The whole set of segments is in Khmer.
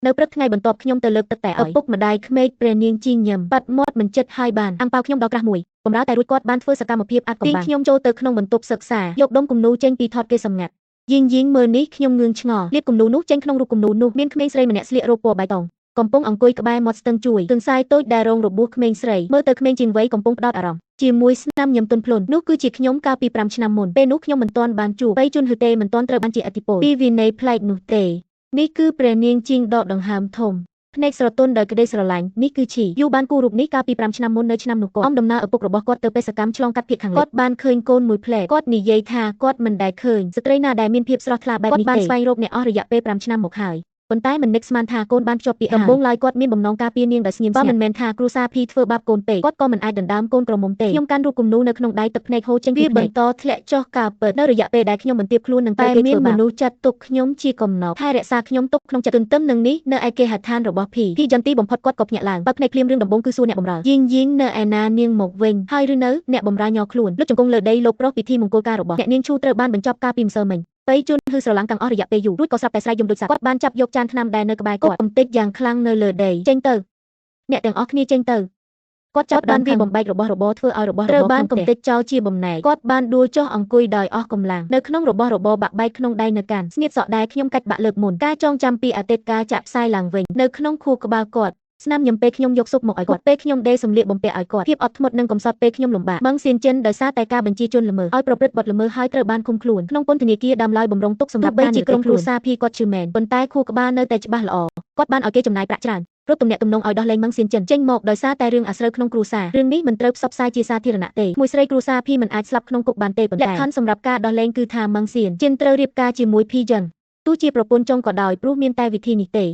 នៅព្រឹកថ្ងៃបន្ទាប់ខ្ញុំទៅលើកទឹកតែឲ្យឪពុកម្ដាយក្មេកព្រះនាងជីងញឹមបាត់មាត់មិនចិត្តហើយបានអាំងប៉ាវខ្ញុំដល់ក្រាស់មួយបំរើតែរួចគាត់បានធ្វើសកម្មភាពអាចកំបាំងខ្ញុំចូលទៅក្នុងបន្ទប់សិក្សាយកដុំគំនូចេញពីថតគេសម្ងាត់យីងយីងមើលនេះខ្ញុំងឿងឆ្ងល់លាបគំនូនោះចេញក្នុងរូបគំនូនោះមានក្មេងស្រីម្នាក់ស្លៀករ៉ូបពណ៌បៃតងកំពុងអង្គុយក្បែរមាត់ស្ទឹងជួយទន្សាយតូចដែលរងរបួសក្មេងស្រីមើលទៅក្មេងជាងវ័យកំពុងផ្ដោតអារម្មណ៍ជាមួយស្នាមញឹមទន់ភ្លន់នោះគឺជាខ្ញុំកាលពី5ឆ្នាំមុនពេលនោះខ្ញុំមិនទាន់បានជួបបីជន់ហឺទេមិនទាន់ត្រូវបានជាឥទ្ធិពលពីវិន័យប្លែកនោះទេនេះគឺព្រះនាងជីងដកដង្ហើមធំភ្នែកស្រទន់ដោយក្តីស្រឡាញ់នេះគឺឈីយូបានគូរូបនេះកាលពី5ឆ្នាំមុននៅឆ្នាំនោះគាត់អមដំណើរឪពុករបស់គាត់ទៅបេសកម្មឆ្លងកាត់ភាគខាងលិចគាត់បានឃើញកូនមួយផ្លែគាត់និយាយថាគាត់មិនដែលឃើញស្ត្រីណាដែលមានភាពស្រស់ថ្លាបែបនេះទេគាត់បានស្វែងរកអ្នកអស់រយៈពេល5ឆ្នាំមកហើយប៉ុន្តែមិននឹកស្មានថាកូនបានភ្ជាប់ពាក្យដំបូងឡើយគាត់មានបំណងការពារនាងដោយស្ងៀមស្ងាត់បើមិនមែនថាគ្រួសារភីធ្វើបាបកូនពេកគាត់ក៏មិនអាចដណ្ដើមកូនក្រមុំទេខ្ញុំកាន់រូបគំនូនៅក្នុងដៃទឹកភ្នែកហូរចេញពីភ្នែកវាបន្តធ្លាក់ចុះការពិតនៅរយៈពេលដែលខ្ញុំបន្ទាបខ្លួននឹងតែមានមនុស្សចាត់ទុកខ្ញុំជាកំណប់ថែរក្សាខ្ញុំទុកក្នុងចិត្តទន្ទឹមនឹងនេះនៅឯគេហដ្ឋានរបស់ភីភីយន្ទីបំផុតគាត់ក៏ភ្ញាក់ឡើងបើភ្នែកភ្លាមរឿងដំបូងគឺសួរអ្នកបម្រើយីងយីងនៅឯណានាងមកវិញហើយឬនៅអ្នកបម្រើញ័រខ្លួនលុតជង្គង់លើដីលោកប្រុសពិធីមង្គលការរបស់អ្នកនាងឈូត្រូវបានបញ្ចប់កាលពីម្សិលមិញបៃជុនហឺស្រឡាំងតាំងអស់រយៈពេលយូររួចក៏ស្រាប់តែស្រែកយំដូចសត្វគាត់បានចាប់យកចានថ្នាំដែលនៅក្បែរគាត់កំទេចយ៉ាងខ្លាំងនៅលើដីចេញទៅអ្នកទាំងអស់គ្នាចេញទៅគាត់ចាប់បានវាបំបែករបស់របរធ្វើឲ្យរបស់របរបានកំទេចចោលជាបំណែកគាត់បានដួលចុះអង្គុយដោយអស់កម្លាំងនៅក្នុងរបស់របរបាក់បែកក្នុងដៃនៅកាន់ស្នៀតសក់ដែលខ្ញុំកាច់បាក់លើកមុនការចងចាំពីអតីតកាលចាក់ផ្សាយឡើងវិញនៅក្នុងខួរក្បាលគាត់ស្នាមញឹមពេលខ្ញុំយកស៊ុបមកឲ្យគាត់ពេលខ្ញុំដេរសម្លៀកបំពាក់ឲ្យគាត់ភាពអត់ធ្មត់និងកំសត់ពេលខ្ញុំលំបាកមឹងសៀនចិនដោយសារតែការបញ្ជាជនល្មើសឲ្យប្រព្រឹត្តបទល្មើសហើយត្រូវបានឃុំខ្លួនក្នុងពន្ធនាគារដើមឡើយបំរុងទុកសម្រាប់ការជាក្រុមគ្រួសារភីគាត់ឈឺមែនប៉ុន្តែខួរក្បាលនៅតែច្បាស់ល្អគាត់បានឲ្យគេចំណាយប្រាក់ច្រើនរត់ទំនាក់ទំនងឲ្យដោះលែងមឹងសៀនចិនចេញមកដោយសារតែរឿងអាស្រូវក្នុងគ្រួសាររឿងនេះមិនត្រូវផ្សព្វផ្សាយជាសាធារណៈទេមួយស្រីគ្រួសារភីមិនអាចស្លាប់ក្នុងគុកបានទេប៉ុន្តែលក្ខខណ្ឌសម្រាប់ការដោះលែងគឺថាមឹងសៀនចិនត្រូវរៀបការជាមួយភីយិនទោះជាប្រពន្ធចុងក៏ដោយព្រោះមានតែវិធីនេះទ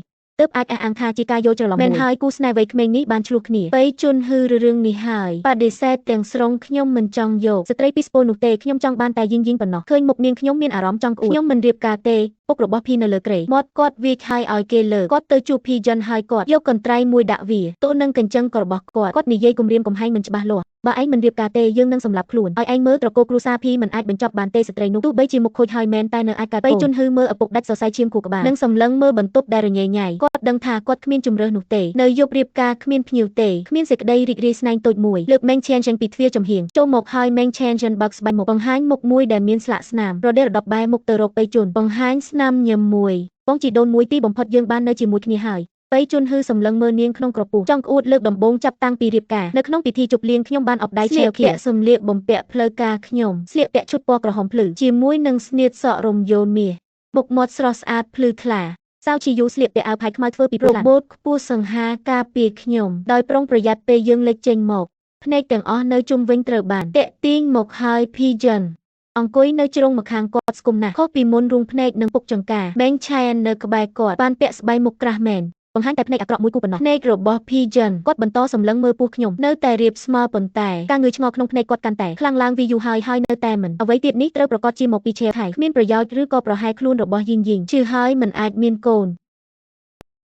េទើបអាចអះអាងថាជាការយល់ច្រឡំមែនហើយគូស្នេហ៍វ័យក្មេងនេះបានឆ្លោះគ្នាបៃជុនហឺរឿងនេះហើយបដិសេធទាំងស្រុងខ្ញុំមិនចង់យកស្ត្រីពីស្ពោនោះទេខ្ញុំចង់បានតែយីងយីងប៉ុណ្ណោះឃើញមុខនាងខ្ញុំមានអារម្មណ៍ចង់ក្អួតខ្ញុំមិនរៀបការទេពុករបស់ភីនៅលើគ្រែមាត់គាត់វាឆាយឲ្យគេលើគាត់ទៅជួបភីយិនហើយគាត់យកកន្ត្រៃមួយដាក់វាទល់នឹងកញ្ចឹងរបស់គាត់គាត់និយាយគំរាមកំហែងមិនច្បាស់លាស់បើឯងមិនរៀបការទេយើងនឹងសម្លាប់ខ្លួនឲ្យឯងមើលត្រកូលគ្រួសារភីមិនអាចបញ្ចប់បានទេស្ត្រីនោះទោះបីជាមុខខូចហើយមែនតែនៅអាចកើតបៃជុនហឺមើលឪពុកដាច់សរសៃឈាមខួរក្បាលនិងសម្លឹងមើលបន្ទប់ដែលរញ៉េញ៉ៃគាត់ដឹងថាគាត់គ្មានជម្រើសនោះទេនៅយប់រៀបការគ្មានភ្ញៀវទេគ្មានសេចក្តីរីករាយស្នែងតូចមួយលើកមេងឆេនចេញពីទ្វារចំហៀងចូលមកហើយមេងឆេនចិនបើកស្បែកមុខបង្ហាញមុខមួយដែលមានស្លាកស្នាមរដេរដប់បែរមុខទៅរកបៃជុនបង្ហាញស្នាមញឹមមួយបងជីដូនមួយទីបំផុតយើងបាននៅជាមួយគ្នាហើយបៃជុនហឺសម្លឹងមើលនាងក្នុងក្រពុះចង់ក្អួតលើកដំបូងចាប់តាំងពីរៀបការនៅក្នុងពិធីជប់លៀងខ្ញុំបានអបដៃឆេវខៀសម្លៀកបំពាក់ផ្លូវការខ្ញុំស្លៀកពាក់ឈុតពណ៌ក្រហមភ្លឺជាមួយនឹងស្នៀតសក់រំយោលមាសមុខមាត់ស្រស់ស្អាតភ្លឺថ្លាសៅជីយូស្លៀកពាក់អាវផាយខ្មៅធ្វើពីរបូតខ្ពស់សង្ហាការពារខ្ញុំដោយប្រុងប្រយ័ត្នពេលយើងលេចចេញមកភ្នែកទាំងអស់នៅជុំវិញត្រូវបានតាក់ទាញមកហើយភីយិនអង្គុយនៅជ្រុងម្ខាងគាត់ស្គមណាស់ខុសពីមុនរូងភ្នែកនិងពុកចង្ការមេងឆែននៅក្បែរគាត់បានពាក់ស្បៃមុខក្រាស់មែនបង្ហាញតែភ្នែកអាក្រក់មួយគូប៉ុណ្ណោះភ្នែករបស់ភីយិនគាត់បន្តសម្លឹងមើលពោះខ្ញុំនៅតែរៀបស្មើប៉ុន្តែការងឿយឆ្ងល់ក្នុងភ្នែកគាត់កាន់តែខ្លាំងឡើងវីយូហើយហើយនៅតែមិនអ្វីទៀតនេះត្រូវប្រកាសជាមកពីឆេវថៃគ្មានប្រយោជន៍ឬក៏ប្រហែលខ្លួនរបស់យីងយីងជឿហើយមិនអាចមានកូន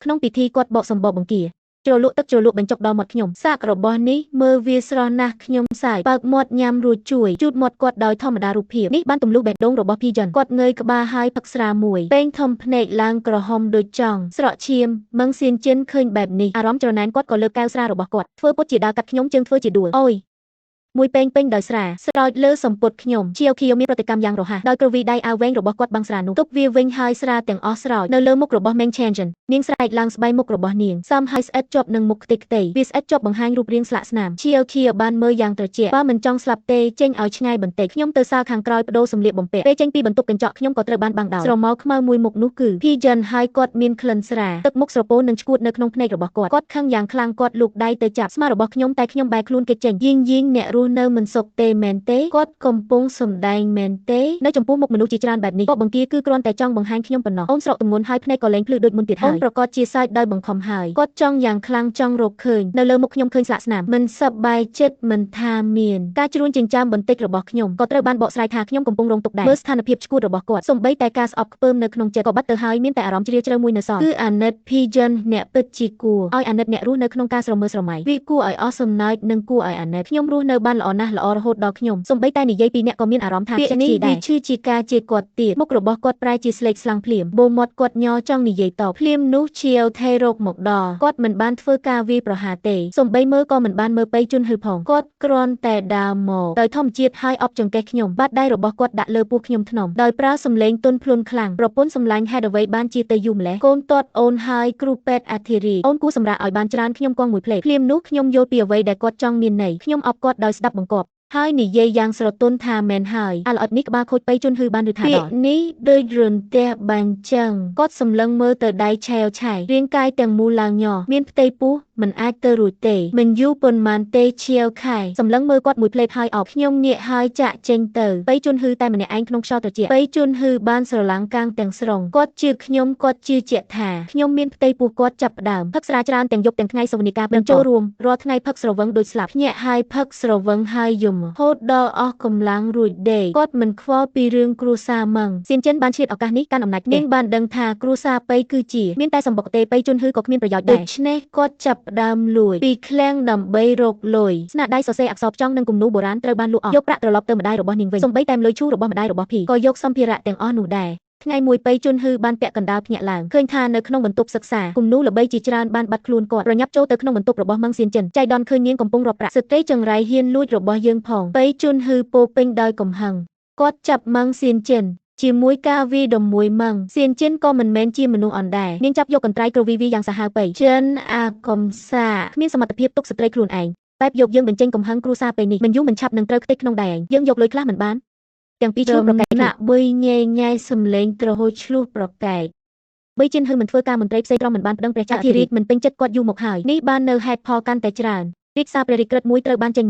ក្នុងពិធីគាត់បកសម្បកបង្គាជ្រលក់ទឹកជ្រលក់បញ្ចុកដល់មាត់ខ្ញុំសាករបស់នេះមើលវាស្រស់ណាស់ខ្ញុំសាយបើកមាត់ញ៉ាំរួចជួយជូតមាត់គាត់ដោយធម្មតារូបភាពនេះបានទម្លុះបេះដូងរបស់ភីយិនគាត់ងើយក្បាលហើយផឹកស្រាមួយពេងធំភ្នែកឡើងក្រហមដូចចង់ស្រក់ឈាមមឹងសៀនចិនឃើញបែបនេះអារម្មណ៍ច្រណែនគាត់ក៏លើកកែវស្រារបស់គាត់ធ្វើពុតជាដើរកាត់ខ្ញុំជើងធ្វើជាដួលអូយមួយពេងពេញដោយស្រាស្រោចលើសម្ពុតខ្ញុំជាវខៀវមានប្រតិកម្មយ៉ាងរហ័សដោយក្រវីដៃអាវវែងរបស់គាត់បាំងស្រានោះទុកវាវិញហើយស្រាទាំងអស់ស្រោចនៅលើមុខរបស់មេងឆេនចិននាងស្រែកឡើងស្បែកមុខរបស់នាងសំហើយស្អិតជាប់នឹងមុខខ្ទេចខ្ទីវាស្អិតជាប់បង្ហាញរូបរាងស្លាកស្នាមជាវខៀវបានមើលយ៉ាងត្រជាក់បើមិនចង់ស្លាប់ទេចេញឲ្យឆ្ងាយបន្តិចខ្ញុំទៅសាលខាងក្រោយបដូរសម្លៀកបំពាក់ពេលចេញពីបន្ទប់កញ្ចក់ខ្ញុំក៏ត្រូវបានបាំងដោយស្រមោលខ្មៅមួយមុខនោះគឺភីយិនហើយគាត់មានក្លិនស្រាទឹកមុខស្រពោននិងឈួតនៅក្នុងភ្នែករបស់គាត់គាត់ខឹងយ៉ាងខ្លាំងគាត់លូកដៃទៅចាប់ស្មារបស់ខ្ញុំតែខ្ញុំបែរខ្លួនគេចេញយីងយីងអ្នករស់នៅមិនសុខទេមែនទេគាត់កំពុងសម្ដែងមែនទេនៅចំពោះមុខមនុស្សជាច្រើនបែបនេះបកបង្គាគឺគ្រាន់តែចង់បង្ហាញខ្ញុំប៉ុណ្ណោះអូនស្រកទម្ងន់ហើយភ្នែកក៏លែងភ្លឺដូចមុនទៀតហើយអូនប្រកាសជាសើចដោយបង្ខំហើយគាត់ចង់យ៉ាងខ្លាំងចង់រកឃើញនៅលើមុខខ្ញុំឃើញស្លាកស្នាមមិនសប្បាយចិត្តមិនថាមានការជ្រួញចិញ្ចើមបន្តិចរបស់ខ្ញុំក៏ត្រូវបានបកស្រាយថាខ្ញុំកំពុងរងទុក្ខដែរមើលស្ថានភាពឈួតរបស់គាត់សូម្បីតែការស្អប់ខ្ពើមនៅក្នុងចិត្តក៏បាត់ទៅហើយមានតែអារម្មណ៍ជ្រាលជ្រៅមួយនៅសល់គឺអាណិតភីយិនអ្នកពិតជាគួរឲ្យអាណិតអ្នករស់នៅក្នុងការស្រមើស្រមៃវាគួរឲ្យអស់សំណើចនិងគួរឲ្យអាណិតខ្ញុំរស់នៅ បានល្អណាស់ល្អរហូតដល់ខ្ញុំសូម្បីតែនិយាយពីអ្នកក៏មានអារម្មណ៍ថាពាក្យនេះវាឈឺជាការជេរគាត់ទៀតមុខរបស់គាត់ប្រែជាស្លេកស្លាំងភ្លាមបូមាត់គាត់ញ័រចង់និយាយតបភ្លាមនោះឈៀវថេរោកមកដល់គាត់មិនបានធ្វើការវាយប្រហារទេសូម្បីមើលក៏មិនបានមើលប៉ៃជុនហឺផងគាត់គ្រាន់តែដើរមកដោយធម្មជាតិហើយអបចង្កេះខ្ញុំបាត់ដៃរបស់គាត់ដាក់លើពោះខ្ញុំធ្នមដោយប្រើសំឡេងទន់ភ្លន់ខ្លាំងប្រពន្ធសម្លាញ់ហេតុអ្វីបានជាទៅយូរម្លេះកូនទាត់អូនហើយគ្រូពេទ្យអធិរាជអូនគួរសម្រាកឲ្យបានច្រើនខ្ញុំគង់មួយភ្លែតភ្លាមនោះខ្ញុំយល់ពីអ្វីដែលគាត់ចង់មានន័យខ្ញុំអបគាត់ដោយស្ដាប់បង្គាប់ហើយនិយាយយ៉ាងស្រទន់ថាមែនហើយអាល្អិតនេះក្បាលខូចប៉ៃជុនហឺបានឬថាដល់ពាក្យនេះដូចរន្ទះបាញ់ចឹងគាត់សម្លឹងមើលទៅដៃឆែវឆាយរាងកាយទាំងមូលឡើងញ័រមានផ្ទៃពោះមិនអាចទៅរួចទេមិនយូរប៉ុន្មានទេឈៀវខែសម្លឹងមើលគាត់មួយភ្លែតហើយអបខ្ញុំងាកហើយចាក់ចេញទៅប៉ៃជុនហឺតែម្នាក់ឯងក្នុងខ្យល់ត្រជាក់ប៉ៃជុនហឺបានស្រឡាំងកាងទាំងស្រុងគាត់ជឿខ្ញុំគាត់ជឿជាក់ថាខ្ញុំមានផ្ទៃពោះគាត់ចាប់ផ្ដើមផឹកស្រាច្រើនទាំងយប់ទាំងថ្ងៃសវនិកាមិនចូលរួមរាល់ថ្ងៃផឹកស្រវឹងដូចស្លាប់ភ្ញាក់ហើយផឹកស្រវឹងហើយយំហូតដល់អស់កម្លាំងរួចដេកគាត់មិនខ្វល់ពីរឿងគ្រួសារមឹងសៀនចិនបានឆ្លៀតឱកាសនេះកាន់អំណាចនាងបានដឹងថាគ្រួសារប៉ៃគឺជាមានតែសម្បុកទេប៉ៃជុនហឺក៏គ្មានប្រយោជន៍ដែរដូច្នេះគាត់ចាប់ផ្ដើមលួចពីឃ្លាំងដើម្បីរកលុយស្នាដៃសរសេរអក្សរផ្ចង់និងគំនូរបុរាណត្រូវបានលក់អស់យកប្រាក់ត្រឡប់ទៅម្ដាយរបស់នាងវិញសូម្បីតែលុយឈូរបស់ម្ដាយរបស់ភីក៏យកសម្ភារៈទាំងអស់នោះដែរថ្ងៃមួយប៉ៃជុនហឺបានពាក់កណ្ដាលភ្ញាក់ឡើងឃើញថានៅក្នុងបន្ទប់សិក្សាគំនូរល្បីជាច្រើនបានបាត់ខ្លួនគាត់ប្រញាប់ចូលទៅក្នុងបន្ទប់របស់មឹងសៀនចិនចៃដន្យឃើញនាងកំពុងរាប់ប្រាក់ស្ត្រីចង្រៃហ៊ានលួចរបស់យើងផងប៉ៃជុនហឺពោពេញដោយកំហឹងគាត់ចាប់មឹងសៀនចិនជាមួយការវាយដំមួយមឹងសៀនចិនក៏មិនមែនជាមនុស្សអន់ដែរនាងចាប់យកកន្ត្រៃគ្រវីវីយ៉ាងសាហាវប៉ៃចិនអាកំសាគ្មានសមត្ថភាពទុកស្ត្រីខ្លួនឯងបែបយកយើងបញ្ចេញកំហឹងគ្រួសារពេលនេះមិនយូរមិនឆាប់នឹងត្រូវខ្ទេចក្នុងដៃឯងយើងយកលុយខ្លះមិនបានទាំងពីរឆ្លោះប្រកែកណាក់បុយញ៉ៃញ៉ៃសំលេងទ្រហោឆ្លោះប្រកែកបីជិនហឺមិនធ្វើការមន្ត្រីផ្សេងត្រង់មិនបានប្តឹងព្រះចៅអធិរាជមិនពេញចិត្តគាត់យូរមកហើយនេះបាននៅហេតុផលកាន់តែច្រើនរាជសារព្រះរាជក្រឹត្យមួយត្រូវបានចេញ